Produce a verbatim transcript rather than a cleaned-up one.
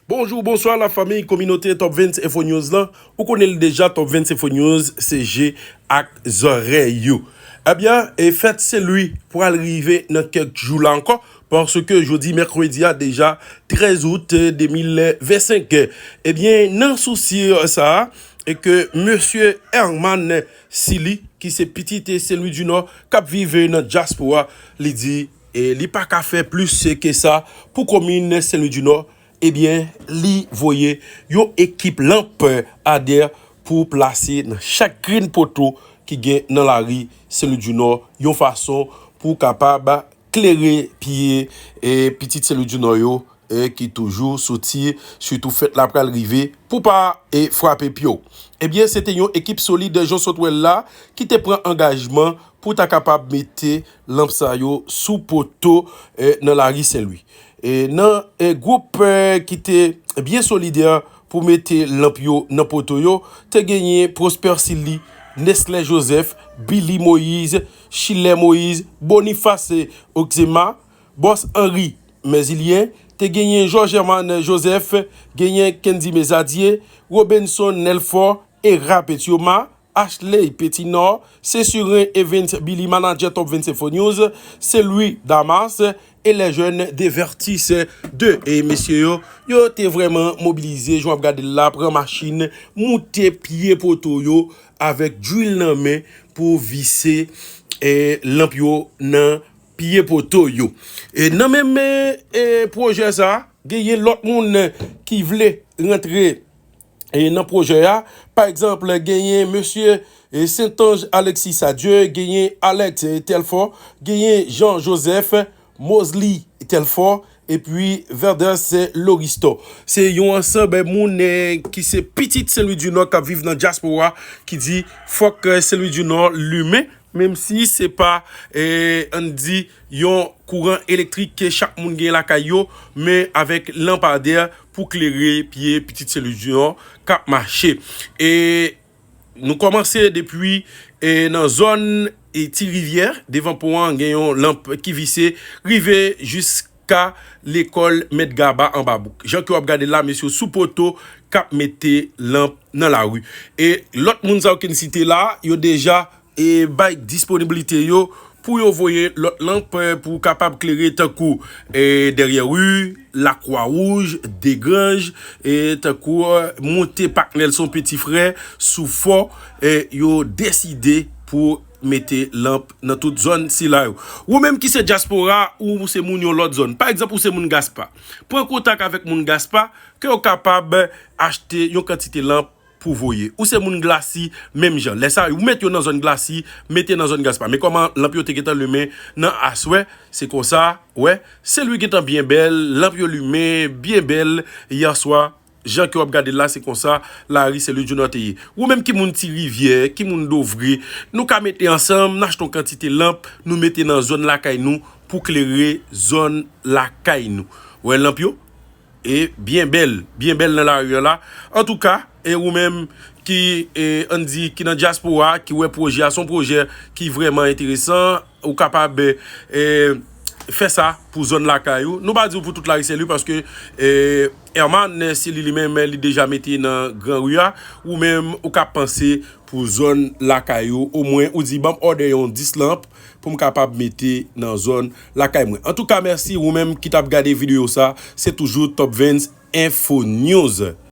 Bonjou, bonswa lafanmi, kominote Top Vens Info News lan. Ou konnen l deja, Top Vens Info News se je ak zòrèy ou. Ebyen, e fèt Sen Lwi pral rive nan kèk jou la ankò, paske jodi mèkredi a deja trèz out de mil vennsenk. Ebyen, nan sousi sa a, e ke mesye Herman Sili, ki se pitit Sen Lwi di Nò, k ap viv nan dyaspora, li di, e li pa ka fè plis ke sa pou komin Sen Lwi di Nò, ebyen, li voye yon ekip lanp adè pou plase nan chak grenn poto ki gen nan lari Sen Lwi di Nò, yon fason pou kapab klere pye, e, pitit Sen Lwi di Nò yo, e, ki toujou soti, sitou fèt la pral rive, pou pa, e, frape pye w. Ebyen, se te yon ekip solid, jan w sot wè l la, ki te pran angajman pou ta kapab mete lanp sa yo sou poto, e, nan lari Sen Lwi. E, nan, e, gwoup, e, ki te byen solidè pou mete lanp yo nan poto yo, te genyen Prosper Sili, Nesle Joseph, Billy Moïse, Chilè Moïse, Boniface Oxema, Bòs Henry Mezilyen, te genyen George Herman Joseph, genyen Kendy Mezadye, Robenson Nelfort, Era Petioma, Ashley Petinor, Sesurin Evans Billy, manadjè Top Vens Info News, Sen Lwi Damas, e les jeunes de Vertis de. E mesye yo, yo te vrèman mobilize, jan w ap gade l la, pran machin, moute pye poto yo avèk drill nan men pou vise, e, lanp yo nan pye poto yo. E nan menm, e, e, pwojè sa, genyen lòt moun ki vle rantre, e, nan pwojè a. Pa egzanp, genyen mesye, e, Sentanj Alexis Sadieu, genyen Alex, e, Telfort, genyen Jean Joseph, Mosley Telfort, epi Verdes Loriston. Se yon ansanm moun, e, ki se pitit Sen Lwi di Nò k ap viv nan dyaspora ki di fòk, e, Sen Lwi di Nò limen, menm si se pa, e, ann di, yon kouran elektrik ke chak moun gen lakay yo, men avèk lanpadè pou klere pye pitit Sen Lwi di Nò k ap mache. E nou kòmanse depi, e, nan zòn, e, Ti Rivyè, devan pon an, gen yon lanp ki vise, rive jiska lekòl Mèt Gaba anba bouk. Jan ke w ap gade la, mesye sou poto k ap mete lanp nan lari. E lòt moun sa yo ke n site la, yo deja, e, bay disponiblite yo pou yo voye lòt lanp, e, pou kapab klere tankou, e, Dèryè Ri, Lakwa Wouj, Degranj, e, tankou, e, monte Pak Nèlson Peti Frè, sou Fò, e, yo deside pou mete lanp nan tout zòn sila yo. Ou menm ki se dyaspora, ou se moun yon lòt zòn. Pa egzanp, ou se moun Gaspa. Pran kontak avèk moun Gaspa, ke yo kapab achte yon kantite lanp pou voye. Ou se moun Glasi, menm jan. Lè sa, ou mete yo nan zòn Glasi, mete nan zòn Gaspa. Men kòman lanp yo te gentan limen nan aswè, se konsa, wè, Sen Lwi gentan byen bèl, lanp yo limen, byen bèl, yèswa, jan ke w ap gade l la, se konsa lari Sen Lwi di Nò te ye. Ou menm ki moun Ti Rivyè, ki moun Dovre, nou ka mete ansanm, n achte yon kantite lanp, nou mete nan zòn lakay nou, pou klere zòn lakay nou. Wè lanp yo? E byen bèl, byen bèl nan lari an la. Antouka, e ou menm ki, e, ann di, ki nan dyaspora, ki wè pwojè a, se yon pwojè ki vrèman enteresan, ou kapab, e, fè sa pou zòn lakay ou. Nou pa di w pou tout lari Sen Lwi paske, e, Herman, si li, li menm, li deja mete nan Gran Ri a, ou menm, ou ka panse pou zòn lakay ou, omwen, ou di, ban m òdè yon dis lanp pou m kapab mete nan zòn lakay mwen. Antouka, mèsi ou menm ki t ap gade videyo sa, se toujou Top Vens Info News.